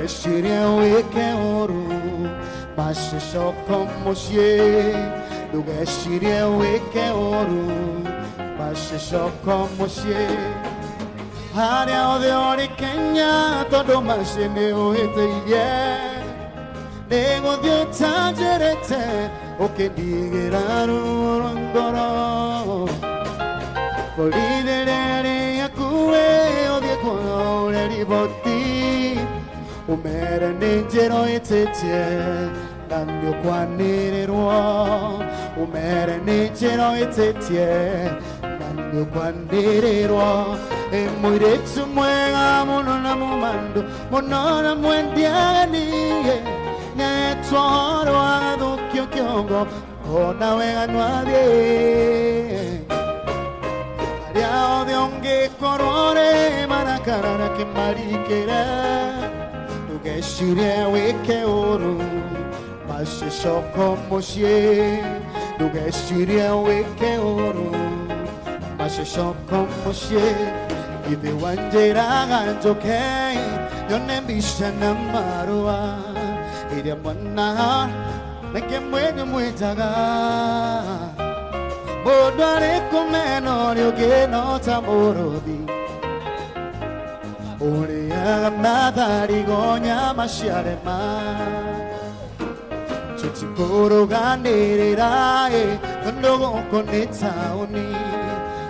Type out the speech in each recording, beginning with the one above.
Ndũgecirie wĩke ũru macicoka mũciĩ ndũgecirie wĩke ũru macicoka mũciĩ harĩa othe ũrĩ Kenya tondũ maci nĩ ũhĩtĩirie nĩgũthiĩ ũtanjĩrĩte ũkĩndigĩra ruo rwa ngoro borithi rĩrĩa kuĩ ũthiĩ kũhũre riboti umere nĩ njĩra ũhĩtĩtie na nĩũkwanĩrĩrwo umere nĩ njĩra ũhĩtĩtie na nĩũkwanĩrĩrwo ĩ mũirĩtu mwega mũno na mũmandu mũno na mwendiaganie nĩahetwo ũhoro agathũkio kĩongo kona wega nwathiĩ harĩa othe ũngĩkorwo ũrĩ marakarara kĩmarikĩre ndũgecirie wĩke ũru macicoka mũciĩ ndũgecirie wĩke ũru macicoka mũciĩ ithe wanjĩraga njũke yone mbica na marũa iria mwana nĩkĩ mwenye mwĩnjaga mũndũ arĩ kũmena ũrĩa ũngĩ no ta mũrũthi ũrĩaga matharigo nyama ciarema tũtikũrũganĩrĩra ĩ tondũ gũkũ nĩ taũni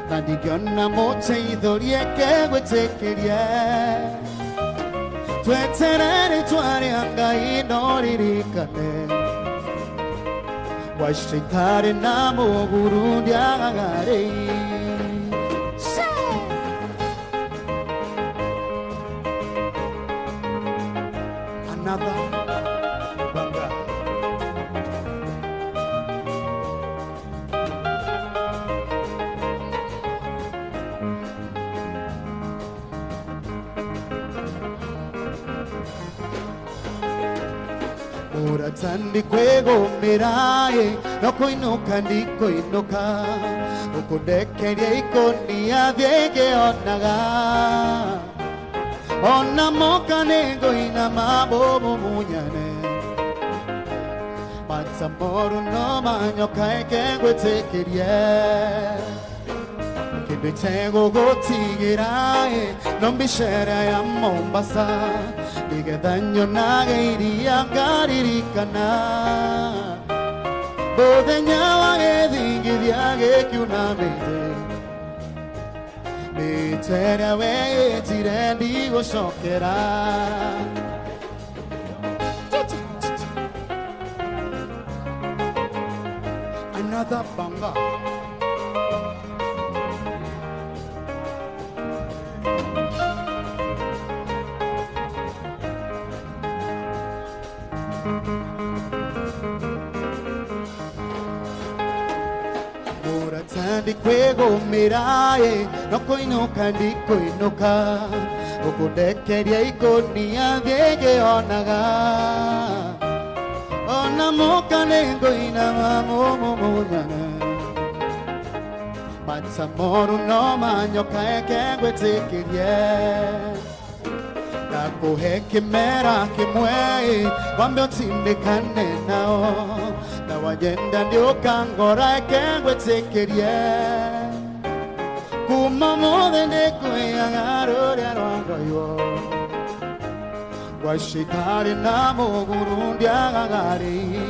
na ndingĩona mũteithũrie kegwĩtĩkĩrie tweterere twarĩa Ngai no ririkane wacitarĩ na mũguru ndiagaga rĩi. Another banger. Mũrata ndikwĩgũmĩra ĩ no kũinũka ndikũinũka ũkũndekeria ikũnia thiĩ ngĩonaga ona moka nĩngũinama mũmumunyane mata moru no manyoka eke ngwĩtĩkĩrie kĩndũ itegũgũtigĩra ĩ no mbica ĩrĩa ya Mombasa nĩgetha nyonage iria ngaririkana mũthenya wa gĩthingithia gĩkiuna mĩtĩ mĩtĩ ĩrĩa wĩĩtire ndigũcokera. Another banger. Mũrata ndikwĩgũmĩra ĩ no kũinũka ndikũinũka ũkũndekeria ikũnia thiĩ ngĩonaga ona moka nĩngũinama mũmumunyane mata moru no manyoka eke ngwĩtĩkĩrie ndakũhe kĩmera kĩmwe ĩ wambe ũtindĩkane nao na wanyenda ndĩũkangora eke ngwĩtĩkĩrie kuma ũmũthĩ ndĩkwĩaga rũrĩa rwangoywo wacitarĩ na mũguru ndiagaga rĩi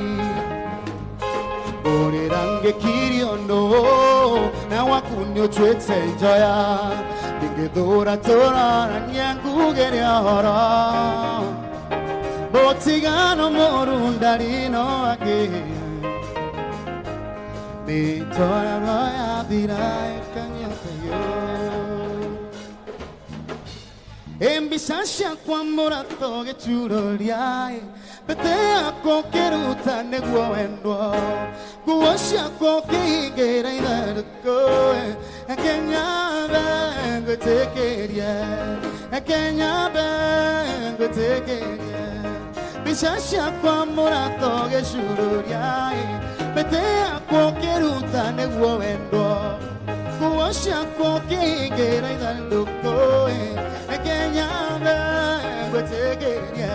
ngũrĩra ngĩkirio ndũ na waku nĩũtuĩte njoya ndingĩthũra tũroranie ngugĩre ũhoro mũtigano mũru ndarĩ no akĩhĩa mĩtoro yathira ĩkanyokayo mbica ciakwa mũratho gĩcuroria mbete yakwa ũkĩruta nĩguo wendwo nguo ciakwa ũkĩhingĩra ithandũkũ reke nyambe ngwĩtĩkĩrie reke nyambe ngwĩtĩkĩrie mbica ciakwa mũratho gĩcuroria mbete yakwa ũkĩruta nĩguo wendwo nguo ciakwa ũkĩhingĩra ithandũkũ reke nyambe ngwĩtĩkĩrie.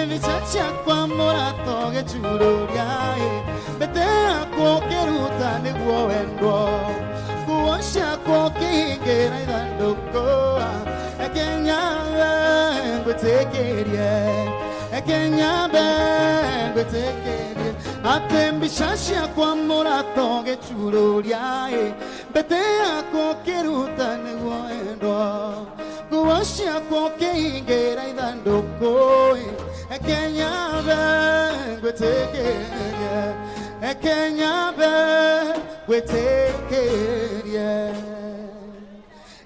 Mbica ciakwa mũrato gĩcururia mbete yakwa ũkĩruta nĩguo wendwo nguo ciakwa ũkĩhingĩra ithandũkũ ekenyambe ngwĩtĩkĩrie ekenyambe ngwĩtĩkĩrie atĩ mbica ciakwa mũrato gĩcururia mbete yakwa ũkĩruta nĩguo wendwo nguo ciakwa ũkĩhingĩra ithandũkũ ekenyambe ngwĩtĩkĩrie ekenyambe ngwĩtĩkĩrie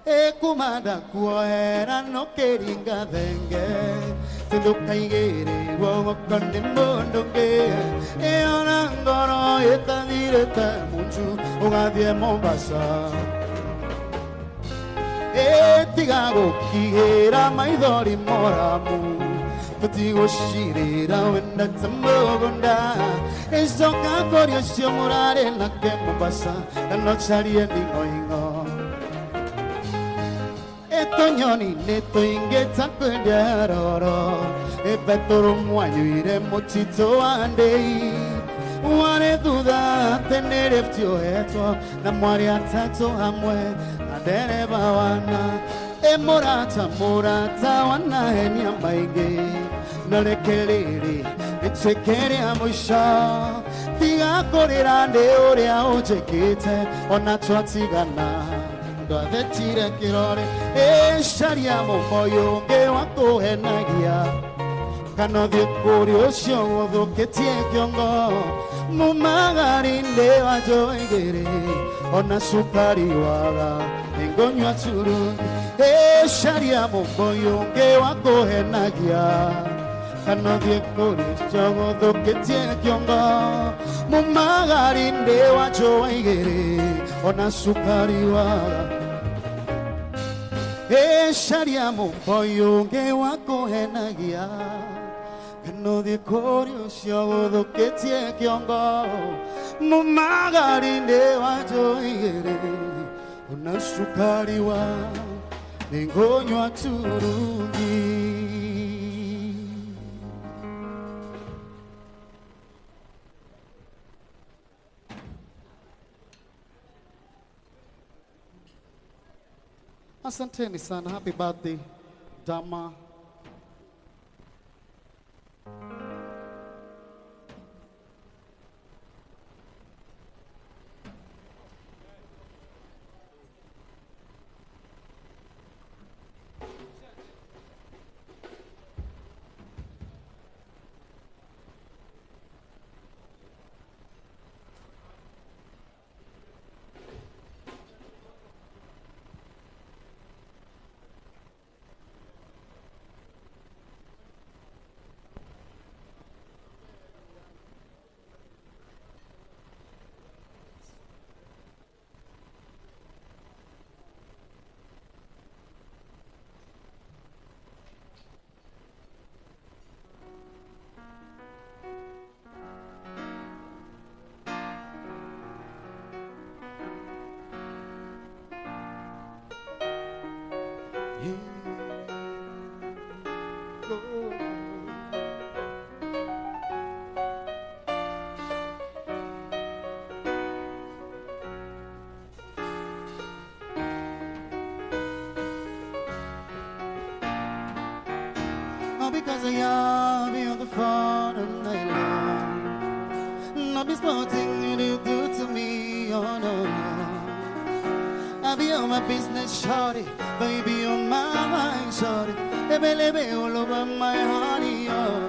ekumanda kuoera no kĩringa thenge tindũkaigĩrĩrwo guoko nĩ mũndũ ũngĩ ĩona ngoro ĩtathirĩte munju ũgathiĩ Mombasa ĩtiga gũkihĩra maithori moramu tũtigũcirĩra wendete mũgũnda ĩcoka kũrĩ ũcio mũrarĩ nake Mombasa na no carie nding'oing'o Tonyoni nĩ tũingĩ ta kwendia roro ĩbetũrũ mwanyuire mũtitũ wa ndĩi warĩ thutha tene rĩbti ũhetwo na mwarĩ atatũ hamwe na ndereba wana ĩ mũrata mũrata wanahenia maingĩ no reke rĩrĩ rĩtuĩke rĩa mũico tiga kũrĩra ndĩ ũrĩa ũnjĩkĩte ona twatigana ndwathecire kĩrore ĩcaria mũmoyo ũngĩ wa kũhenagia kana ũthiĩ kũrĩ ũcio gũthũkĩtie kĩongo mumagari-inĩ wa njoigĩrĩ ona cukari waga nĩngũnyua turungi ĩcaria mũmoyo ũngĩ wa kũhenagia kana ũthiĩ kũrĩ ũcio gũthũkĩtie kĩongo mumagari-inĩ wa njoigĩrĩ ona cukari waga Ecaria mũmboyo ũngĩ wa kũhenagia kana ũthiĩ kũrĩ ũcio gũthũkĩtie kĩongo mumagari-inĩ wa njoigĩrĩ ona cukari wa nĩngũnyua turungi. Asanteni sana. Happy birthday, Dama. Because I be on the phone all night long. Not be sporting you do to me, oh no, no. I be on my business, shorty, baby on my mind, shorty. Lebe, all over my honey, oh.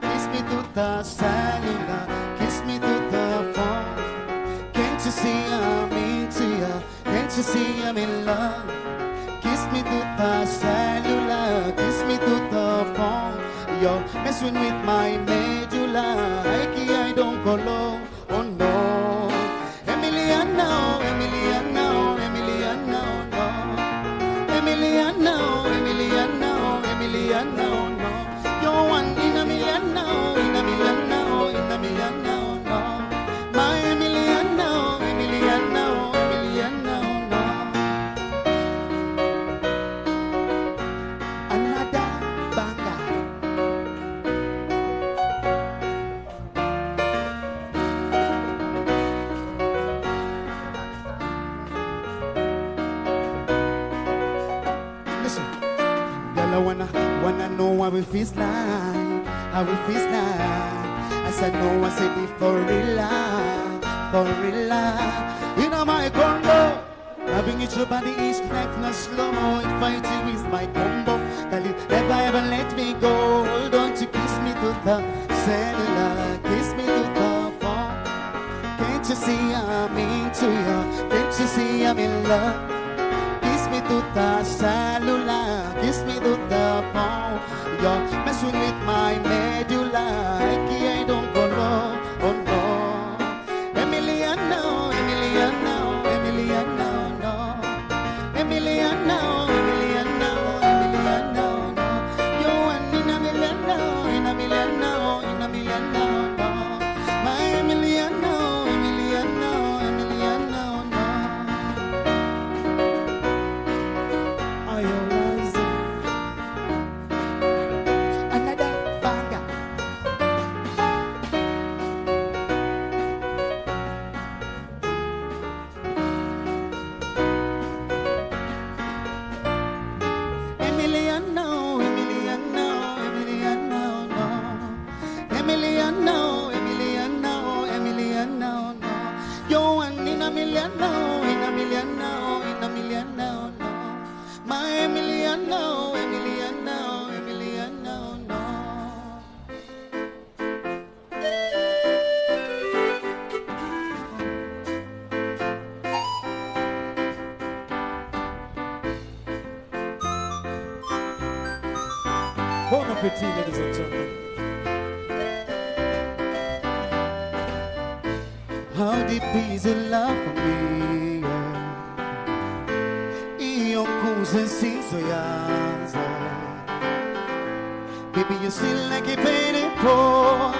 Kiss me to the cellular, kiss me to the phone. Can't you see I'm into ya? Can't you see I'm in love? Kiss me to the cellular, kiss me to the phone. You're messing with my medulla. I don't go low, oh no. Emiliano, Emiliano, Emiliano, no. Emiliano, Emiliano, Emiliano, no. You're one in a million, no, in a million, no, in a million, no, no. My Emiliano, Emiliano, Emiliano, no. Another banger. Girl, I wanna know how it feels like, how it feels like. I said no, I said it for real life, for real life. You know my combo. Loving it, your body is like no slow-mo. If I do is my combo. Girl, you never ever let me go. Hold on to kiss me to the cellular, kiss me to the phone. Can't you see I'm into you? Can't you see I'm in love? Kiss me to the cellular, kiss me to the phone. You're messing with my medulla. I don't go low, oh no. Emiliano, Emiliano, Emiliano, no. Emiliano, Emiliano, Emiliano, no. You one in a million, no, in a million, no, in a million, no, no. My Emiliano, Emiliano, Emiliano, no. Another banger. Emiliano, Emiliano, Emiliano, no. Emiliano, Emiliano, Emiliano, no. You one in a million, no, in a million, no, in a million, no, no. My Emiliano, Emiliano, Emiliano, no. Bon appetit, ladies and gentlemen. How deep is your love for me? Baby, you still like a penny poor.